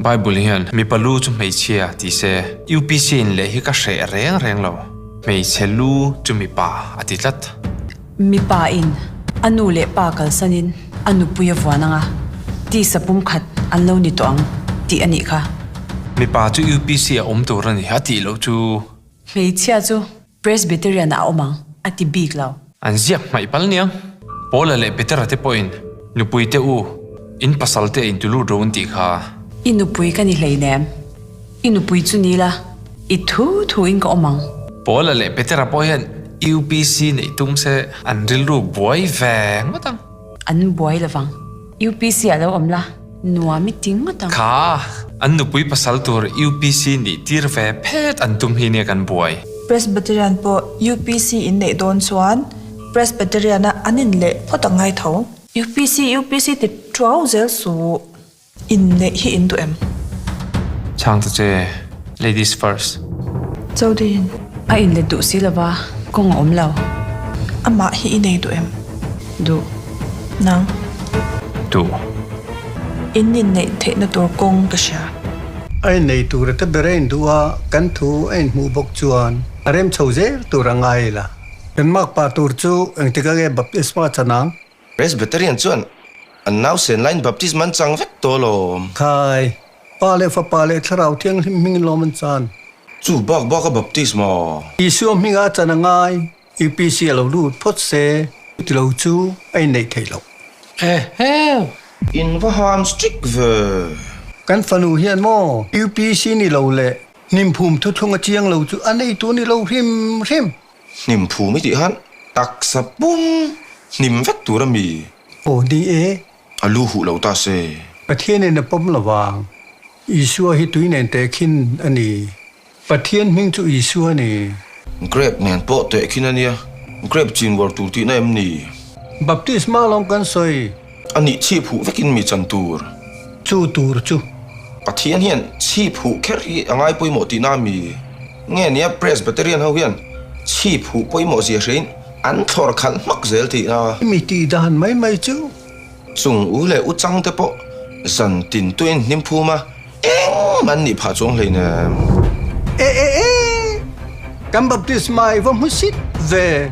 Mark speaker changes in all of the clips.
Speaker 1: Bible hian mipa lu chu hmeichhia ti se, UPC in leh hi ka hreh reng reng lo. Hmeichhe lu chu mipa a ti tlat.
Speaker 2: Mipa in a nu leh pa kalsanin a nupui a vuan anga, tisa pumkhat an lo ni tawh ang tih a nih kha.
Speaker 1: Mipa chu UPC a awm tur a ni a tih loh chu.
Speaker 2: Hmeichhia chu Presbyterian a awm ang a ti bik lo.
Speaker 1: An ziak hmaih pal niang. Paula leh Petera te pawhin nupui te u, in pasal te in tulu ro an tih kha.
Speaker 2: I nupui ka ni hleinem. I nupui chu ni la, i thu thu in ka awm ang.
Speaker 1: Paula leh Petera pawh hian UPC neih tum se an rilru buai ve ngawt ang.
Speaker 2: An buai lovang. UPC ah lo awm la, nuam i ti ngawt ang.
Speaker 1: Kha, an nupui pasal tur UPC nih tir ve phet an tum hi nia kan buai.
Speaker 3: Presbyterian pawh UPC in neih dawn chuan Presbyterian a an in leh phawt a ngai tho. UPC UPC ti tuau zel suh. Inneih hi in duh em?
Speaker 1: Chhang ta che, ladies first.
Speaker 3: Chowdhury-in.
Speaker 2: A inlet duh si lova, kawng a awm lo.
Speaker 3: Amah hi i nei duh em?
Speaker 2: Duh.
Speaker 3: Nang.
Speaker 1: Duh.
Speaker 3: In inneih theihna tur kawng ka hria.
Speaker 4: A innei tur ata ber a induh a, kan thu a inhmuh bawk chuan a rem chho zel tur a ngai ila. Kan makpa tur chu engtik ange baptisma chan ang?
Speaker 5: Presbyterian chuan an nausen laiin baptism an chang vek tawh alawm.
Speaker 4: Khai, Pa leh Fapa leh Thlarau Thianghlim hmingin lawm an chan.
Speaker 5: Chu bak bak a baptism a.
Speaker 4: Isua hminga a chan a ngai, UPC a lo lut phawt se, chuti lo chu a inneih theih loh.
Speaker 5: Ehe! In va han strict ve.
Speaker 4: Kan fanu hian maw UPC ni lo leh hnimphum thuthlung a chiang lo chu a neitu ni lo hrim hrim.
Speaker 5: Hnim phum i tih khan taksa pum hnim vek tur a mi.
Speaker 4: Aw ni e.
Speaker 5: A lu huh lo ta se.
Speaker 4: Pathianin a pawm lo vang. Isua hi tui nen tehkhin a ni. Pathian hming chu Isua a ni.
Speaker 5: Grape nen pawh tehkhin a nia. Grape chin uar tur tihna em ni?
Speaker 4: Baptisma lawng kan sawi.
Speaker 5: A nih chhip huh vekin mi chan tur.
Speaker 4: Chu tur chu.
Speaker 5: Pathian hian chhip huh kher hi a ngai pawimawh tihna a mi? Nge nia Presbyterian ho hian chhip huh pawimawh zia hrein an thlawr khalh hmak zel tihna.
Speaker 4: Mi tih dan mai mai chu.
Speaker 5: Chung u leh u chang te pawh zan tin tuin hnim phum a, engmah an nih phah chuang hleinem.
Speaker 4: E e e! Kan baptisma i va hmu sit ve.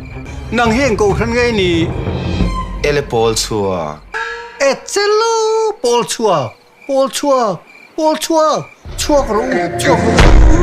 Speaker 4: Nang hi eng kohhran nge i nih?
Speaker 5: Ele pawl chhuak.
Speaker 4: E chelo pawl chhuak, pawl chhuak, pawl chhuak, chhuak rawh u, chhuak rawh u.